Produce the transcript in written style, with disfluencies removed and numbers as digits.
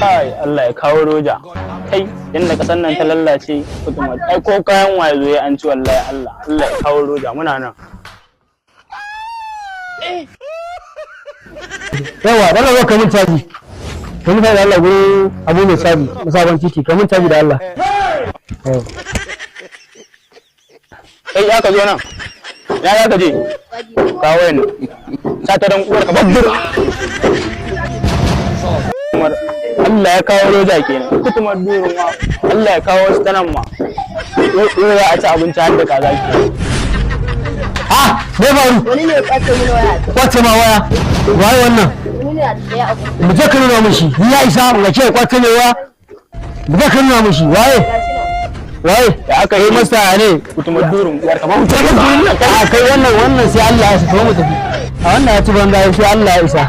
Kai, Allah ya kawo roja. Kai, yanda kasan nan ta lallace kutuma, ai ko kayan waye zo ya an ci wallahi. Allah, Allah ya kawo roja, muna nan. Yawa, dan Allah ka mun caji, ka mun caji da Allah, gurin abu mai caji na sabon titi, ka mun caji da Allah. Yawa. Kai, ya ka zo nan, ya ya ka je kawo yan sata dan uwar ka babbar. Allah ya kawo roja kenan, kutumar durin ma. Allah ya kawo wasu tanan ma, yau za a ci abinci har da kaza kenan. Ah, me faru? Wani ne ya kwace mini waya. Kwace ma waya? Waye wannan? Wani ne a tsaye a kusa. Mu je ka nuna mishi. Ni ya isa mu ce kwace ne waya? Mu je ka nuna mishi waye. Gashi nan. Waye? Da aka Kai yi masa ne? Kutumar durin uwar ka babbar. A kai, wannan sai Allah ya isa, mu tafi. A wannan ya ci banza, sai Allah ya isa.